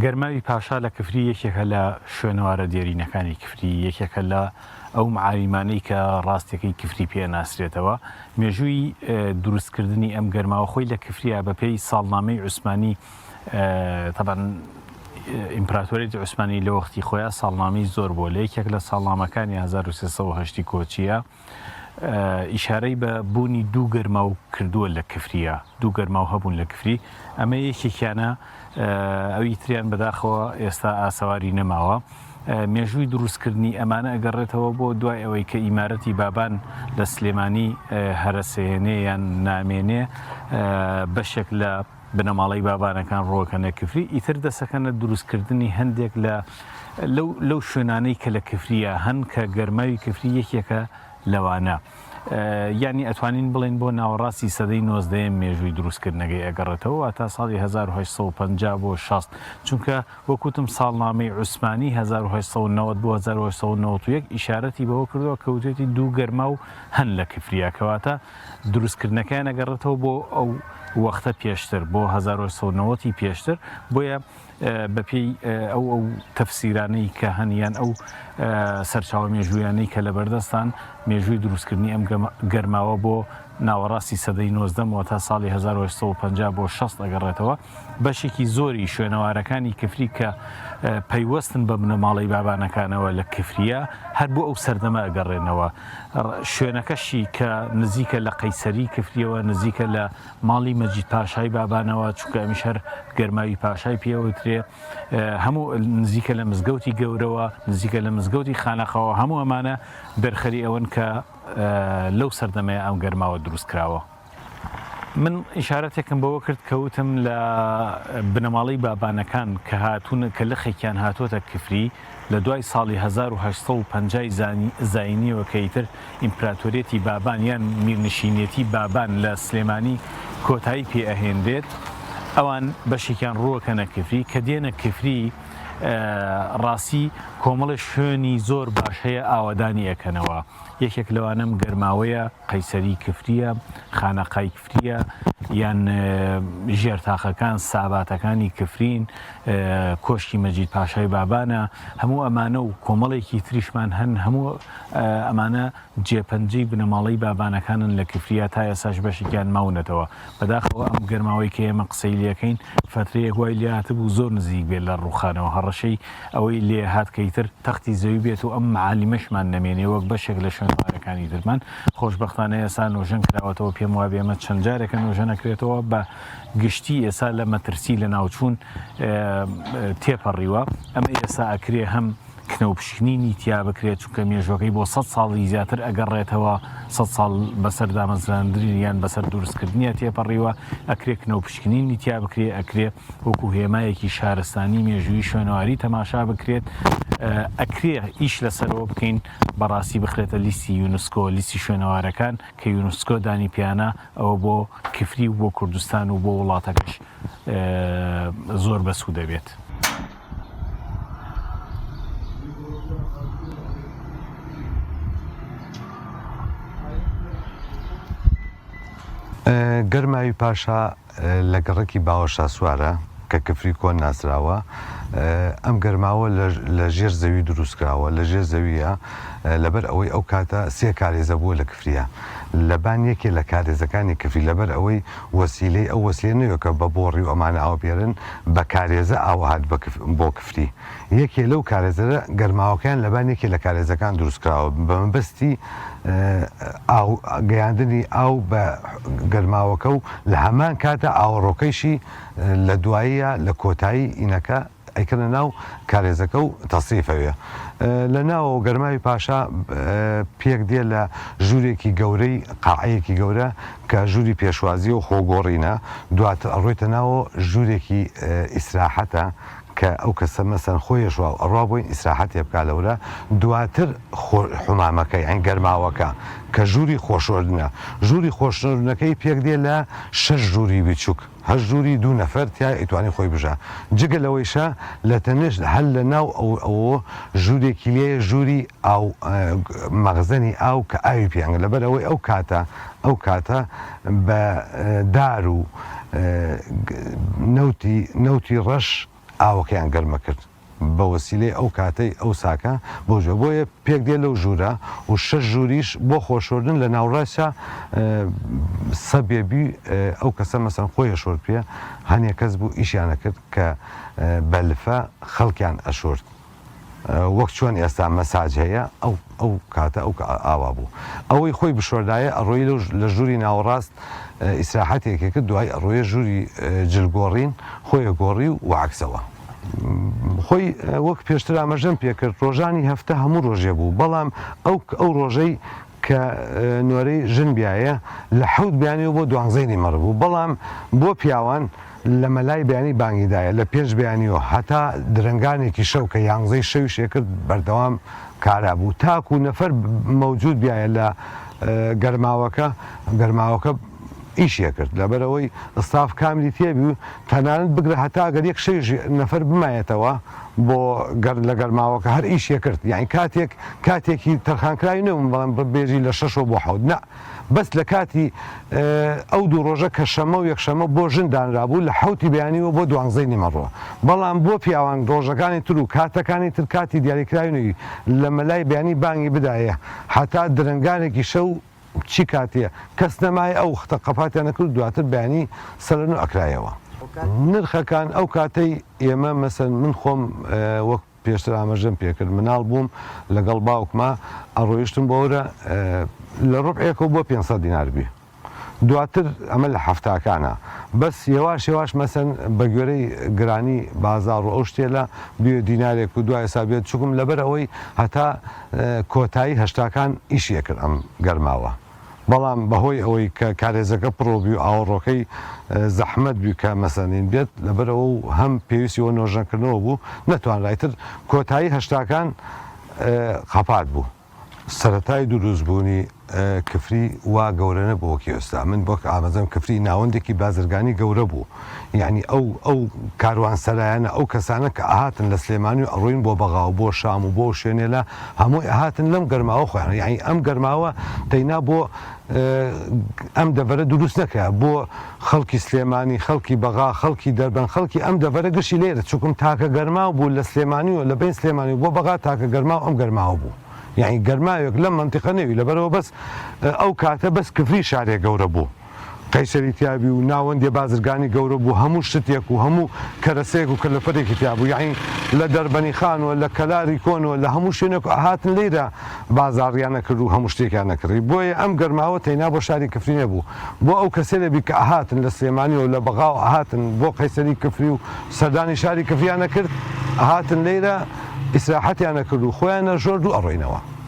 گەرماوی پاشا لە کفری یەکێکە لە شوێنەوارە دێرینەکانی کفری، یەکێکە لە ئەو معالیمانەی کە ڕاستیەکەی کفری پێ ئەناسرێتەوە. مێژووی دروستکردنی ئەم گەرماوە خۆی لە کفریە بە پێی ساڵنامەی عوسمانی، تەبعەن ئیمپراتۆریەتی عوسمانی لە وەختی خۆیا ساڵنامەی زۆر بووە، لە یەکێک لە ساڵنامەکانی 1308 کۆچیە ئیشارەی بە بوونی دوو گەرماو کردووە لە کفریە، دوو گەرماو هەبوون لە کفری، ئەمە یەکێکیانە ئەوی تریان بەداخەوە ئێستا ئاسەواری نەماوە. مێژووی دروستکردنی ئەمانە ئەگەڕێتەوە بۆ دوای ئەوەی کە ئیمارەتی بابان لە سلێمانی هەرەسێنێ یان نامێنێ بەشێک لە بنەماڵەی بابانەکان ڕۆکەنە کفری ئیتر دەسەکەنە دروستکردنی هەندێک لە لەو شوێنانەی کە لە کفریە هەن کە گەرماوی کفری یەکێکە لەوانە. یانی ئەتوانین بڵێین بۆ ناوەڕاستی سەدەی نۆزدەیەم مێژووی دروستکردنەکەی ئەگەڕێتەوە واتا ساڵی 1850 بۆ 60 چونکە وەک وتم ساڵنامەی عوسمانی 1890 بۆ 1891 ئیشارەتی بەوە کردووە کە وتێتی دوو گەرماو هەن لە کفریا کەواتە دروستکردنەکەیان ئەگەڕێتەوە بۆ ئەو وەختە پێشتر بۆ 1890 ی پێشتر بۆیە بەپێی ئەو ئەو تەفسیرانەی کە هەن یان ئەو سەرچاوە مێژوویانەی کە لەبەردەستان مێژووی دروستکردنی ئەم گەرماوە بۆ ناوەڕاستی سەدەی نۆزدەم واتە ساڵی 1850 بۆ 60 ئەگەڕێتەوە بەشێکی زۆری شوێنەوارەکانی کفری کە پەیوەستن بە بنەماڵەی بابانەکانەوە لە کفریە هەر بۆ ئەو سەردەمە ئەگەڕێنەوە شوێنەکەشی کە نزیکە لە قەیسەری کفریەوە نزیکە لە ماڵی مەجید پاشای بابانەوە، چونکە ئەمیش هەر گەرماوی پاشای پێوترێ، هەموو نزیکە لە مزگەوتی گەورەوە، نزیکە لە مزگەوتی خانەقاوە، هەموو ئەمانە دەرخەری ئەوەن کە لەو سەردەمەیە ئەم گەرماوە دروست کراوە. من ئیشارەتێکم بەوە کرد کە وتم لە بنەماڵەی بابانەکان کە هاتوون کە لقێکیان هاتووەتە کفری، لە دوای ساڵی 1850 ی زاینییەوە کە ئیتر ئیمپراتۆریەتی بابان یان میرنشینیەتی بابان لە سلێمانی کۆتایی پێ ئەهێنرێت، ئەوان بەشێکیان ڕووەکەنە کفری، کە دێنە کفری ڕاستی کۆمەڵێ شوێنی زۆر باش هەیە ئاوەدانی ئەکەنەوە، یەکێک لەوانەم گەرماوەیە، قەیسەری کفرییە، خانەقای کفرییە، یان ژێرتاقەکان، ساباتەکانی کفرین، کۆشکی مەجید پاشای بابانە، هەموو ئەمانە و کۆمەڵێکی تریشمان هەن، هەموو ئەمانە جێپەنجەی بنەماڵەی بابانەکانن لە کفریا، تا ئێستاش بەشێکیان ماونەتەوە. بەداخەوە ئەم گەرماوەی کە ئێمە قسەی لێکەین فەترەیەک وای لێهاتبوو زۆر نزیک بێت لە ڕووخانەوە، هەڕەشەی ئەوەی لێهات کە ئیتر تەختی زەوی بێت و ئەم مەعالیمەشمان نەمێنێ وەک بەشێک لە شوێنەوارەکانی ترمان. خۆشبەختانە ئێستا نۆژەن کراوەتەوە، پێم وابێ ئەمە چەند جارێکە نۆژەن ئەکرێتەوە، بە گشتی ئێستا لە مەترسی لەناوچوون تێپەڕیوە، ئەمە ئێستا ئەکرێ هەم کنە و پشکنینی تیا بکرێت، چونکە مێژوەکەی بۆ سەد ساڵی زیاتر ئەگەڕێتەوە، سەد ساڵ بەسەر دامەزراندنی یان بەسەر دروستکردنیا تێپەڕیوە، ئەکرێ کنە و پشکنینی تیا بکرێ، ئەکرێ وەکو هێمایەکی شارستانی مێژوویی شوێنەواری تەماشا بکرێت، ئەکرێ ئیش لەسەرەوە بکەین بەڕاستی بخرێتە لیستی یونسکۆ، لیستی شوێنەوارەکان کە یونسکۆ دانی پیانا، ئەوە بۆ کفری و بۆ کوردستان و بۆ وڵاتەکەش زۆر بەسوودە بێت. گەرماوی پاشا لە گەڕەکی باوە شاسوارە کە کفری کۆن ناسراوە، ئەم گەرماوە لە ژێر زەوی دروستکراوە، لە ژێر زەوییە لەبەر ئەوەی ئەو کاتە سێ کارێزە بووە لە کفریە لەبان یەکێ لە کارێزەکانی کفری لەبەر ئەوەی وەسیلەی ئەو وەسیلە نەوێ کە بە بۆڕی و ئەمانە ئاو بێرن بە کارێزە ئاو ئەهات بۆ کفری یەکێ لەو کارێزەرە گەرماوەکەیان لەبان یەکێ لە کارێزەکان دروست کراوە بە مەبەستی ئاو گەیاندنی ئاو بە گەرماوەکە و لە هەمان کاتە ئاوەڕۆکەیشی لە دواییە لە کۆتایی ئینەکە ئەیکەنە ناو کارێزەکە و تەسریف ئەوێ لە ناوەوە گەرماوی پاشا پێک دێ لە ژوورێکی گەورەی قاعەیەکی گەورە کە ژووری پێشوازی و خۆگۆڕینە دواتر ئەڕۆیتە ناوە ژوورێکی ئیسراحەتە کە ئەو کەسە مەسەن خۆی ئەشوا و ئەڕوا بۆین ئیسراحەتێ بکا لەورە دواتر خۆ حومامەکە یانی گەرماوەکە کە ژووری خۆشۆردنە ژووری خۆشۆردنەکەی پێک دێ لە شەش ژووری بچووک هەر ژووری دوو نەفەر تیا ئەیتوانی خۆی بژا جگە لەوەیشە لە تەنیشت هەر لە ناو ئەو ئەوە ژوورێکی لێیە ژووری ئاو مەخزەنی ئاو کە ئاوی پێ ئەنگە لەبەر ئەوەی ئەو کاتە ئەو کاتە بە دار و نەوتی نەوتی ڕەش. ئاوەکەیان گەرمە کرد بە وەسیلەی ئەو کاتەی ئەو ساکە بۆ ژوە بۆیە پێک دێ لەو ژوورە و شەش ژووریش بۆ خۆشۆردن لە ناوڕاستیا سەبێ بی ئەو کەسە مەسەن خۆی ئەشۆرد پێ هەنێ کەس بوو ئیشیان ئەکرد کە بە لفە خەڵکیان ئەشۆرد وەک چۆن ئێستا مەساج هەیە ئەو ئەو کاتە ئەو ئاوا بوو ئەوەی خۆی بشۆردایە ئەڕۆی لەو لە ژووری ناوەڕاست ئیسراحەتێکی کرد دوای ئەڕۆیە ژووری جل گۆڕین خۆی گۆڕی و عەکسەوە. خۆی وەک پێشتر ئاماژەم پێکرد ڕۆژانی هەفتە هەموو ڕۆژێ بوو بەڵام ئەو ئەو ڕۆژەی کە نۆرەی ژن بیایە لە حەوت بەیانیەوە بۆ دوانزەی نیمەڕ بوو بەڵام بۆ پیاوان لە مەلای بەیانی بانگی دایە لە پێنج بەیانیەوە هەتا درەنگانێکی شەو کە یانزەی شەویش ئەکرد بەردەوام کارا بوو تاکو نەفەر مەوجود بیایە لە گەرماوەکە گەرماوەکە ئیشی ئەکرد لەبەرئەوەی ستاف کاملی تێبی و تەنانەت بگرە هەتا گەر یەک شەویش نەفەر بمایەتەوە بۆ گەر لە گەرماوەکە هەر ئیشی ئەکرد یانی کاتێک کاتێکی تەرخانکراوی نەبوو بەڵام بێژی لە شەشەوە بۆ حەوت نا بەس لە کاتی ئەو دوو ڕۆژە کە شەمە و یەکشەمە بۆ ژن دانرابوو لە حەوتی بەیانیوە بۆ دوانزەی نیمەڕۆ بەڵام بۆ پیاوان ڕۆژەکانی تر و کاتەکانی تر کاتی دیاریکراوی نەوی لە مەلای بەیانی بانگی بدایە هەتا درەنگانێکی شەو چی کاتێ کەس نەمایە ئەو وەختە قەپاتیان ئەکرد دواتر بەیانی سەرەنوو ئەکرایەوە. نرخەکان ئەو کاتەی ئێمە مەسەن من خۆم وەک پێشتر ئاماژەم پێکرد مناڵ بووم لەگەڵ باوکما ئەڕۆیشتم بۆ ئەورە لە ڕوبعێکەوە بۆ 500 دینار بی دواتر ئەمە لە حەفتاکانە بەس یەواش یەواش مەسەن بە گوێرەی گرانی بازاڕ و ئەو شتێلە بێ دینارێک و دوای ئێستا بێت چکم لەبەر ئەوەی هەتا کۆتایی هەشتاکان ئیشی ئەکرد ئەم گەرماوە بەڵام بەهۆی ئەوەی کە کارێزەکە پڕۆ بی و ئاوەڕۆکەی زەحمەت بی کە مەسەنین بێت لەبەرئەوە و هەم پێویستی وە نۆژەنکردنەوە بوو نەتوانرا ئیتر کۆتایی هەشتاکان قەپات بوو. سەرەتای دروست بوونی کفری وا گەورە نەبوو وەکی ئێستا من وەک ئامەزەم کفری ناوەندێکی بازرگانی گەورە بوو یانی ئەو ئەو کاروان سەرایانە ئەو کەسانە کە ئەهاتن لە سلێمانی و ئەڕۆین بۆ بەغا و بۆ شام و بۆ شوێنێلە هەمووی ئەهاتن لەم گەرماوە خۆیان یانی ئەم گەرماوە تەینا بۆ ئەم دەڤەرە دروست نەکرا بۆ خەڵکی سلێمانی خەڵکی بەغا خەڵکی دەربەن خەڵکی ئەم دەڤەرە گشتی لێرە چونکم تاکە گەرماو بوو لە سلێمانی و لە بەین سلێمانی و بۆ بەغا تاکە گەرماو ئەم گەرماوە بوو یانی گەرماوێک لەم مەنتیقە نەوی لەبەرەوە بەس ئەو کاتە بەس کفری شارێ گەورە بوو. قەیسەری تیابی و ناوەندێ بازرگانی گەورە بوو هەموو شتێک و هەموو کەرەسەیەک و کەلەپەرێکی تیا بوو یەعنی لە دەربەنیخان و لە کەلاری کۆن و لە هەموو شوێنێک ئەهاتن لێرە بازاڕیان ئەکرد و هەموو شتێکیان ئەکڕی بۆیە ئەم گەرماوە تەینا بۆ شاری کفری نەبوو بۆ ئەو کەسێلە بی کە ئەهاتن لە سلێمانی و لە بەغاوە ئەهاتن بۆ قەیسەری کفری و سەردانی شاری کفریان ئەکرد ئەهاتن لێرە ئیسراحەتیان ئەکرد و خۆیان ئەژۆرد و ئەڕۆینەوە.